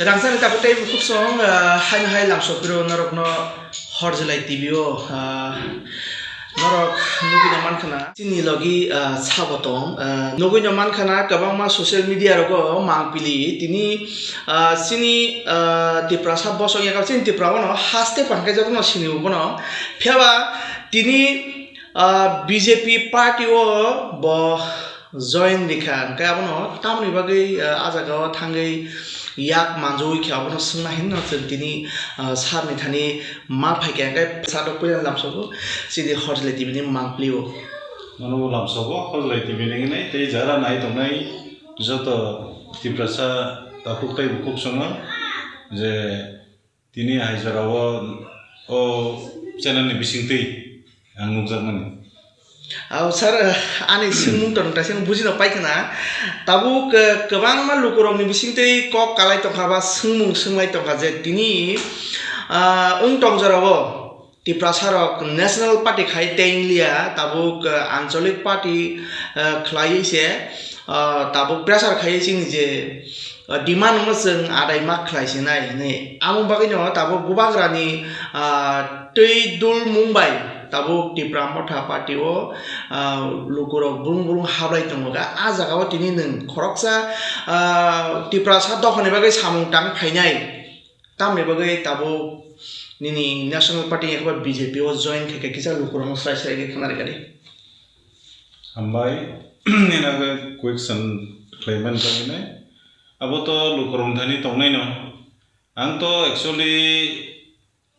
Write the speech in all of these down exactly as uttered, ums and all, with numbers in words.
Rangchakni tabuk tei bukhuk song, ah, haino hai lamsok phiro norokno Horjilai T V o, ah, norok nugwino mankha na. Chini logi, ah, sabo tong, ah, nugwino mankha na kwbangma social media rogo mangpili tini, ah, chini, ah, Tiprasa bosong ya chini Tipra bono haste pangkhe jotono sini bono. Phiyaba tini, ah, B J P party o bo join rikha, hwnkhe abono tamoni bagwi, ah, ah jaga o thangwi yak manjagwi khe abono swngna hinwi no chwng tini, ah, sir ni thani ma phaikha, hwnkhe sir rok puila lamsogo chini Horjilai T V ni mangpili o. Nono bo lamsogo Horjilai T V ni hinwi tei jara nai tongnai joto Tiprasa takhuk tei bukhuk songno je Tini hai jora o, o channel ni bisingtwi ang nukjakmani. Aw, sir, ani swngmung tong kaisa bujino paikha na. Tabuk, eh, kwbangma lukurokni bisingtwi kok kalai tongkha ba swngmung swnglai tongkha je tini, ah, wng tong jora o Tiprasa rok National Party khai tenglia, tabuk, eh, Anchalik Party, eh, khlaiwi se, ah, tabuk pressure khaiwi chini je, ah, demand no chwng adai ma khlai sinai hinwi. Amo bagwino tabuk bubagrani, ah, twi dul mung bai tabuk Tipra Motha Party o, ah, lukurok brung brung hablai tongo. Ga, ah jaga o tini nwng khoroksa, ah, Tiprasa dophani bagwi samung tang phainai. Tamni bagwi tabuk nini National Party ni eba B J P o join khaikha kisa lukurokno srai srai khe khna rwkha di. Hambai, nini age question khlaimani bagwino. Abo to lukurokni thani tongnaino. Ang to actually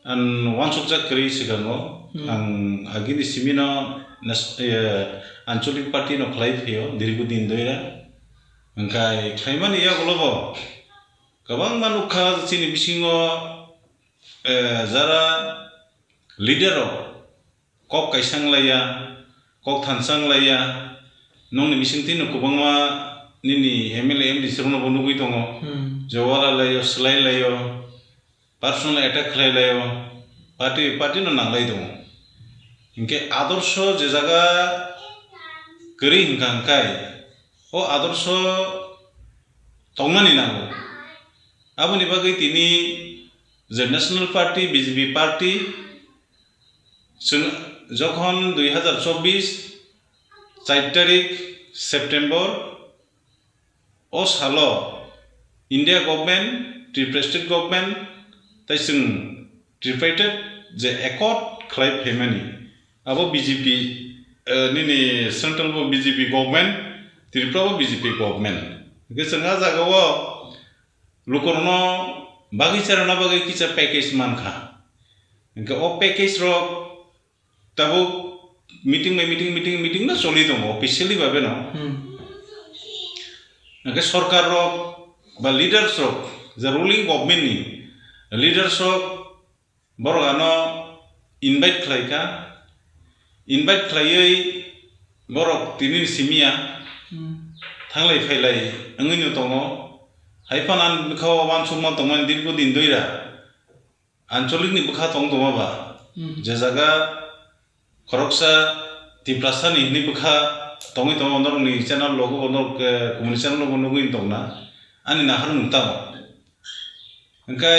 ang uansukjak kwrwi swkango. Hmm. Ang agini simino nas-, eh, Anchalik Party no khlai phaio, dirgo din doira. Hwnkhe khlaimani yagulo bo kwbangma nukha chini bisingo, eh, jara leader rok kok kaisa wnglaiya, kok thansa wnglaiya, nongni bisingtwi no kwbangma nini M L A, M D C rokno bo nugwi tongo. Hmm. Je wala laio, swlai laio, personal attack khlai laio, party, party no nanglai tongo. Hinkhe adorsho je jaga kwrwi hwnkha hwnkhe, o adorsho tongnani nango. Aboni bagwi tini je National Party, B J P party, chwng jokhon dui hazar chobbish char tarik September o salo India government, Tripura state government, tei chwng tripartite je accord khlai phaimani, abo B J P, eh, nini central bo B J P government, Tripura bo B J P government. Hwnkhe chwng ah jaga o lukurokno bagwi charwna bagwi kisa package mankha. Hwnkhe o package rok tabuk meeting bai meeting, meeting, meeting no choli tongo officially babe no. Hmm. Hwnkhe sorkar rok ba leaders rok, je ruling government ni leaders rok, borok ano invite khlaikha, invite khlaiwi borok tini simiya. Hmm. Thanglai phailai wngwi no tongo. Hai phano ani bwkha o uansukma tongmani dirgo din doira Anchalik ni bwkha tong tongma ba. Hmm. Je jaga khoroksa Tiprasa ni hinwi bwkha tongwi tongo, norokni channel logo bo norok, eh, kumuni channel logo nugwi tongna ani naharmung tamo. Hwnkhe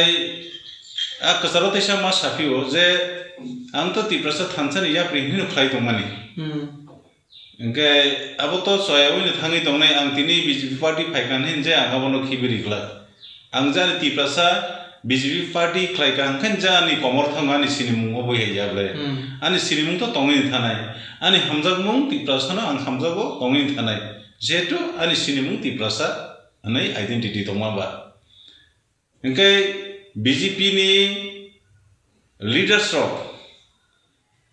a kwcharo teisa ma saphio je ang to Tiprasa thansa ni yapri hinwi khlai tongmani. Hmm. Hwnkhe abo to choyaui no thangwi tongnai, ang tini B J P party phaikha hinwi je ang abono khibi ri glak. Ang je ani Tiprasa B J P party khlaikha hwnkhe je ani komor thango ani sinimung obo hai ya ble. Hmm. Ani sinimung to tongwi thanai. Ani hamjakmung Tiprasano ang hamjago tongwi thanai. Jehetu ani sinimung Tiprasa hwnwi identity tongma ba. Hwnkhe B J P ni leaders rok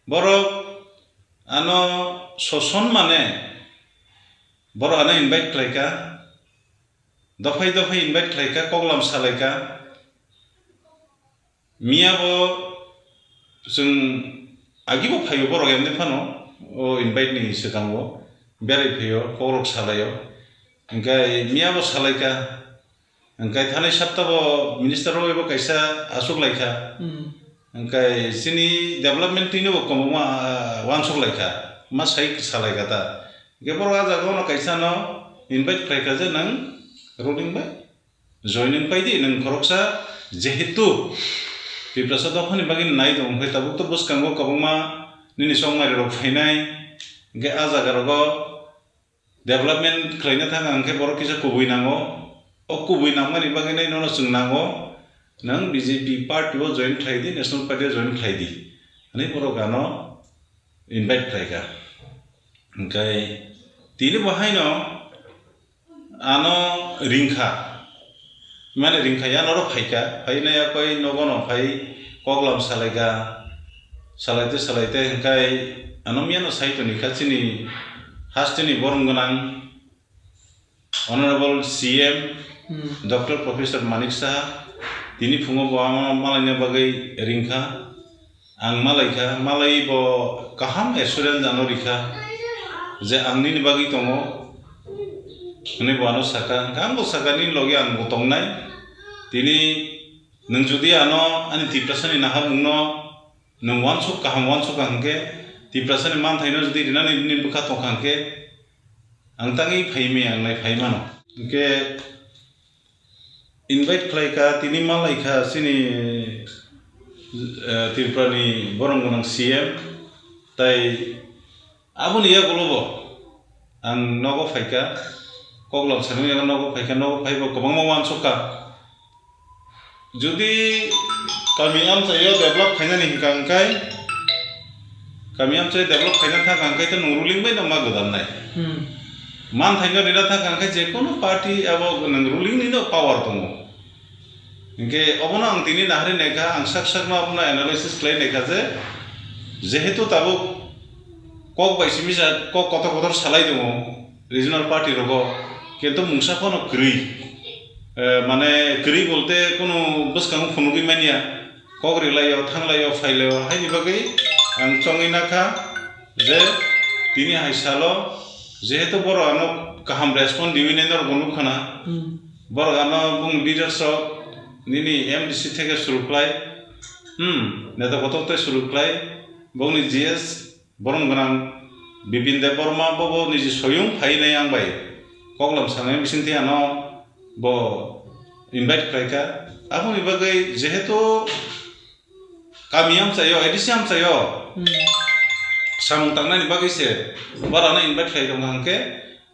borok ano soson mane borok ano invite khlaikha, dophai dophai invite khlaikha, koklam salaikha. Miya bo chwng agi bo phaio borok emni phano o invite ni swkango berai phaio, kokrok salaio. Hwnkhe miya bo salaikha. Hwnkhe thanai sapta bo minister rok bai bo kaisa aswk laikha. Hmm. Hwnkhe chini development twi no bo kwbangma, ah, uansuk laikha, ma sai sa laikha ta. Hwnkhe borok ah jaga o no kaisa no invite khlaikha je nwng ruling bai Join wng pai di, nwng khoroksa jehetu Tiprasa dophani bagwi nai tongo, hwnkhe tabuk to bwskango kwbangma nini chongmari rok phainai, hwnkhe a jaga rogo development khlaina thang ang khe borok kisa kubui nango. O kubui nangmani bagwi nai nono chwng nango, nwng B J P party o join khlai di, National Party o join khlai di, hwnwi borok ano invite khlai kha. Hwnkhe tini bo haino ano ringkha, mane ringkha ya noro phaikha, phainai ya koi nogo no phai koklam salaikha, salaite salaite hwnkhe ano miyano sai toni kha chini hasteni borong gwnang Honorable C M Hmm. Doctor Professor Manik Saha, tini phungo bo ano malaina bagwi ringkha. Ang malaikha, malai bo kaham assurance ano rikha je ang nini bagwi tongo hwnwi bo ano sakha. Hwnkhe ang bo sakha, nini logi ang bo tongnai. Tini nwng jodi ano ani Tiprasani naharmungno nwng uansuk kaham uansukha hwnkhe, Tiprasani manthaino jodi rinani nini bwkha tongkha hwnkhe, ang tangwi phaimaya, ang nai phaimano. Hwnkhe invite khlaikha, tini malaikha chini, eh, Tripurani borong gwnang C M, tai aboni yagulo bo ang nogo phaikha, koklam sanwi nogo phaikha, nogo phaibo kwbangma uansukha. Jodi kami amchaio develop khainani hwnkha hwnkhe, kami amchaio develop khaina thangkha hwnkhe to nwng ruling bai no ma gwdalnai. Hmm. Manthaino rina thangkha hwnkhe jekono party abo nwng ruling ni no power tongo. Hwnkhe obono ang tini nahari naikha, ang sak sakno abono analysis khlai naikha je, jehetu tabuk kok bai simi sa kok kotor kotor salai tongo regional party rogo, kintu mungsa phano kwrwi. Eh, mane kwrwi bolte kunu bwskango phunugwi manya, kok rilaio, thanglaio, phailaio, haini bagwi ang chongwi nakha je tini hai salo jehetu borok ano kaham respond riwi nai norokbo nukha na. Hmm. Borok ano bung leaders rok nini M D C theke suru khlai, hmm, neta kotor tei suru khlai, bongni G S borong gwnang Bipin Debbarma bobo niji soyung phainai ang bai koklam sanai bisingtwi ano bo invite khlaikha. Aboni bagwi jehetu kami amchaio, A D C amchaio Hmm. samung tangnani bagwi se borano invite khlai tongkha hwnkhe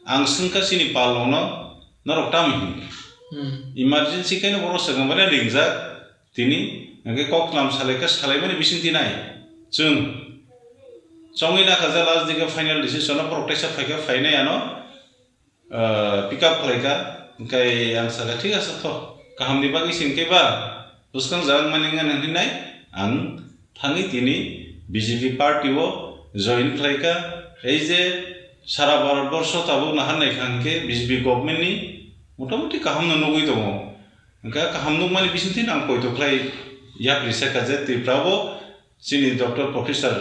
ang swngkha chini palrokno, norok tamo hini? Hmm. Emergency khe borok swkang bai ringjak. Tini hwnkhe koklam salaikha, salaimani bisingtwi nai chwng chongwi nakha je last dike final decision o borok teisa phaikha, phainai ano, ah, pick up khlaikha. Hwnkhe ang sakha, thik ase, tho, kahamni bagwi se hwnkhe ba bwskang jagangmani wngya hinwi nai ang thangwi tini B J P party o join khlaikha. Ei je sara Bharat borsho tabuk nahar naikha hwnkhe B J P government ni motamuti kahamno nugwi tongo. Hwnkhe kaham nukmani bisingtwi ang poito khlai yapri sakha je Tripura o chini Doctor Professor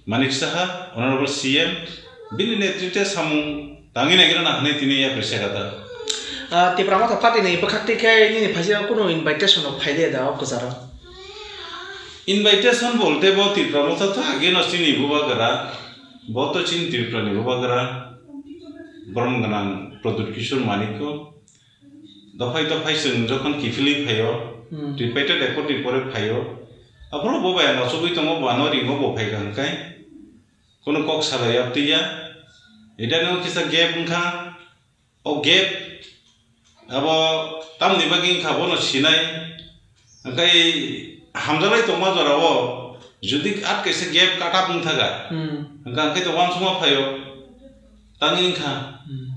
Manik Saha, Honorable C M, bini netrite samung tangwi naigrana hwnwi tini yapri sakha ta. Ah, Tipra Motha Party ni bwkhaktwi khe nini phaisa kunu invitation rok phai de da o kwcharo? Invitation bolte bo Tipra Motha to age no chini bubagra, bo to chini Tripura ni bubagra, borom gwnang Pradyut Kishore Manik ko. Dophai dophai chwng jokhon kiphilwi phaio, Hmm. repeated accord ni pore phaio, aphuru bo bai ano chugwi tongo, bo ano ringo, bo phaikha hwnkhe. Kono kok salai yaptwi ya. Ida no kisa gap wngkha, o gap abo tamni bagwi wngkha bono sinai. Hwnkhe hamjalai tongma jorao jodi at kaisa gap cut up wngthaga, Hmm. hwnkhe hwnkhe to uansukma phaio, tangwi wngkha. Hmm.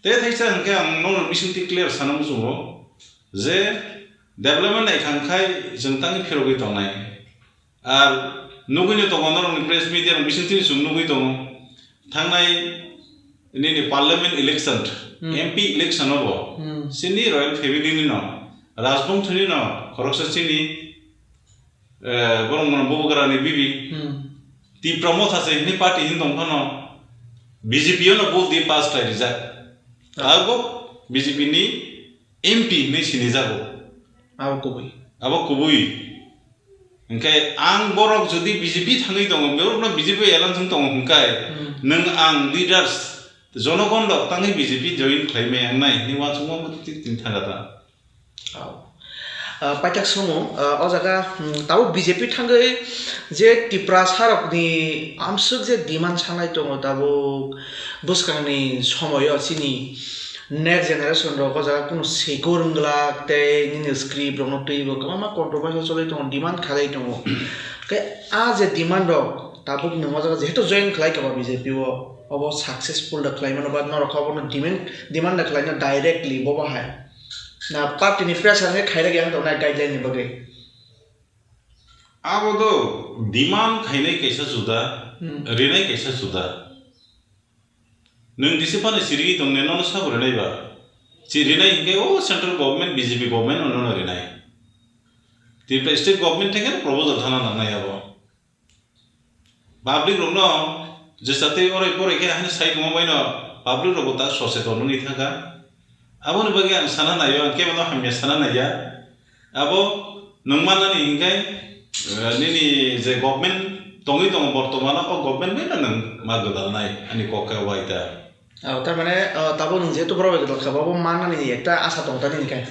Tei thaisa hwnkhe ang nono bisingtwi clear sana muchungo je development naikha hwnkhe chwng tangwi phirogwi tongnai. Ar nugwino tongo norokni press media rok bisingtwi chwng nugwi tongo. Thangnai nini parliament election, Hmm. M P election o bo Hmm. chini royal family ni no, Rajbongthoni no khoroksa chini, eh, borok mano bubagra ni bibi. Hmm. Tipra Motha se hini party hin tong phano B J P o no vote di pass khlai rijak. Ah. Abo B J P ni M P hinwi sinijago. Abo kubui. Abo kubui. Hwnkhe ang borok jodi B J P thangwi tongo, borokno B J P alliance wng tongo hwnkhe, Hmm. nwng ang leaders, jonogon rok tangwi B J P join khlai maya wngnai hinwi uansukma bo tik tini thangkha ta. Oh. Ah, paithak somo, ah, o jaga, hmm, tabuk B J P thangwi je Tiprasa rokni amswk je demand sanai tongo, tabuk bwskangni somoio chini next generation rok o jaga kunu swigo rwngwlak tei nini script rokno twibo kwbangma controversy choli tongo, demand khalai tongo. Khe a je demand rok tabuk nwng o jaga jehetu join khlai kha ba B J P o, obo successful da khlai mano ba norok kha obono demand, demand da khlai no directly bo bahai. Na party ni pressure khe khairok yang tongnai guideline ni bagwi. Abo do demand khainai kaisa juda, Hmm. rinai kaisa juda. Nwng disi phano sirigwi tongnai nono sabo rinai ba. Si rinai hinkhe o central government, B J P government no nono rinai. Tripura state government theke proposal thana nangnai abo. Public rokno jesa tei orai porai khe haino sai tongma baino public rokbo ta soseton wngwi thangkha. Aboni bagwi ang sana naio, ang kebono hamya sana naiya. Abo nwng mannani hinkhe, eh, nini je government tongwi tongo bortomano, o government baino nwng ma gwdalnai, ani kok khe obai ta. Oh, tar mane, oh, tabuk nwng jehetu borok bai gwdal kha, bo mannani ekta asa tongo ta nini khe.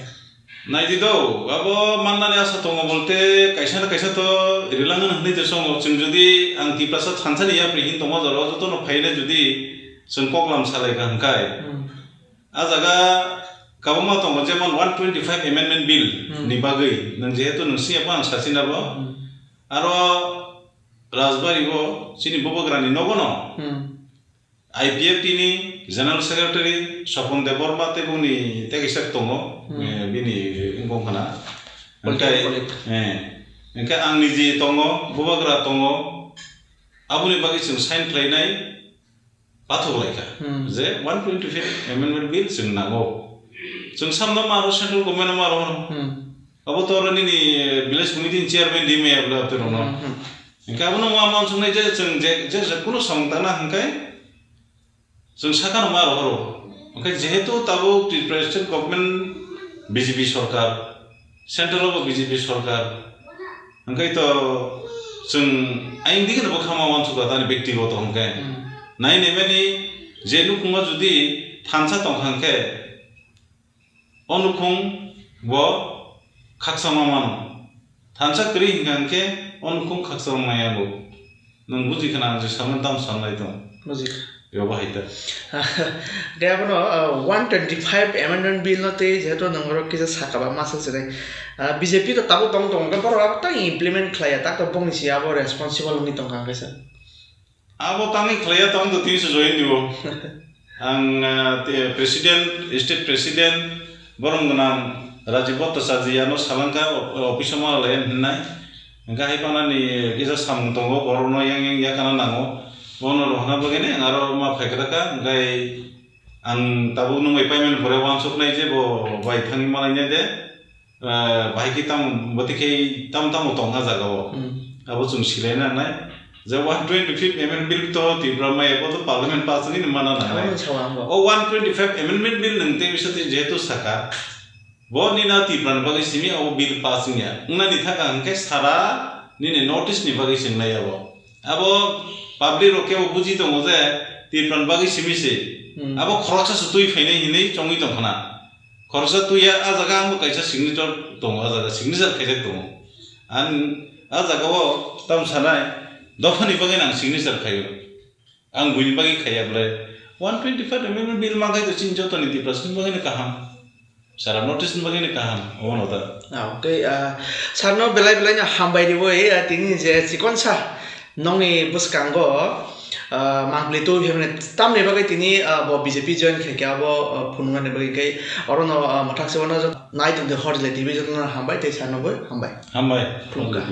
Naidi do, abo mannani asa tongo bolte kaisa na kaisa to rilang hwnwi to songo. Chwng jodi ang Tiprasa thansa ni yapri hin tongma jora o jotono phaina jodi chwng koklam salai kha hwnkhai. Hmm. A jaga kwbangma tongo, jemon one twenty five amendment bill Hmm. ni bagwi nwng jehetu nwng siyabo ang sachinabo. Hmm. Aro Rajbari o chini Bubagrani nogono Hmm. I P F T ni General Secretary Sopon Debbarma tei boni tei kaisa tongo, Hmm. eh, bini wngkong khna. Political Hwnkhe, colleague. eh, hwnkhe ang niji tongo, Bubagra tongo, aboni bagwi chwng sign khlainai pathok laikha Hmm. je one twenty-five amendment bill chwng nango. Chwng samno maro, central government no maro. Hmm. Abo to oro nini village committee ni chairman di maya bwle abtwi rokno. Hmm, hmm. Hwnkhe abono ma mansuknai je chwng je, je, je kunu samung tangna hwnkhe chwng sakano ma rohoro. Hwnkhe jehetu tabuk Tripura state government B J P sorkar, central o bo B J P sorkar, hwnkhe to chwng ayang digini bo kha ma wansukha tani bektigoto hwnkhe. Hmm. Nai naimani je nukhungo jodi thansa tongkha hwnkhe, o nukhung bo khakchangma mano. Thansa kwrwi hinkha hinkhe o nukhung khakchangma maya bo. Nwng buji khna ang je samani tamo sanlai tong. Buji kha. Yo bahai ta. Khe abono, uh, one twenty-five amendment bill no tei jehetu nwng oro kisa saka ba masa sinai. Uh, B J P to tabuk tong tongo, khe borok abo tang implement khlaiya, tak to bongni si abo responsible wngwi tongkha hwnkhe sir. Abo tangwi khlaiya tong to tini se join dibo. Ang, ah, te-, president, state president, borom gwnang Rajiv Bhattacharjee ano salangkha, o-, office o ma lai hinnai. Hwnkhe hai panani kisa samung tongo, borokno yang yang yakana nango. Bono rohorna bagwi ni ang aro ma phaikha kha, hwnkhe ang tabuk nwng bai payment pore wansuknai je bo bai thangwi manai nai de. Eh, bahai khe tamo, bwtwi khe tamo tamo tong ha jaga o. Hmm. Abo chwng silai nangnai. Je one twenty-fifth amendment bill to Tripura maya bo to parliament pass wngwi ni mana nangnai. Abo sawa ang bo. O one twenty-five amendment bill nwng tei bisa twi jehetu saka, bo nini Tripura ni bagwi simi abo bill pass wngya. Wngnani thaka hwnkhe sara nini North East ni bagwi se wngnai abo. Abo public rok kebo buji tongo je Tripura ni bagwi simi se. Hmm. Abo khoroksa se twi phainai hinwi chongwi tong khna. Khoroksa twi ya, a jaga ang bo kaisa signature tongo, a jaga signature khaijak tongo. Ang a jaga o tamo sanai, dophani bagwi no ang signature khaio. Ang buini bagwi khaiya bwle. One twenty-five amendment bill mankhai to chini jotoni Tiprasani bagwi no kaham. Sara North East ni bagwi no kaham, obono da. Ah, okay, ah, sir no belai belai no hambai riwi, ah, tini je chikonsa nokni bwskango, ah, mangpli twi hwnwi tamni bagwi tini, ah, bo B J P join khaikha abo, ah, phunuknani bagwi khe orono, ah, mwthak se uanajak nai tongdi hor jilai T V jotono hambai tei sir no bo hambai. Hambai. Khulumkha.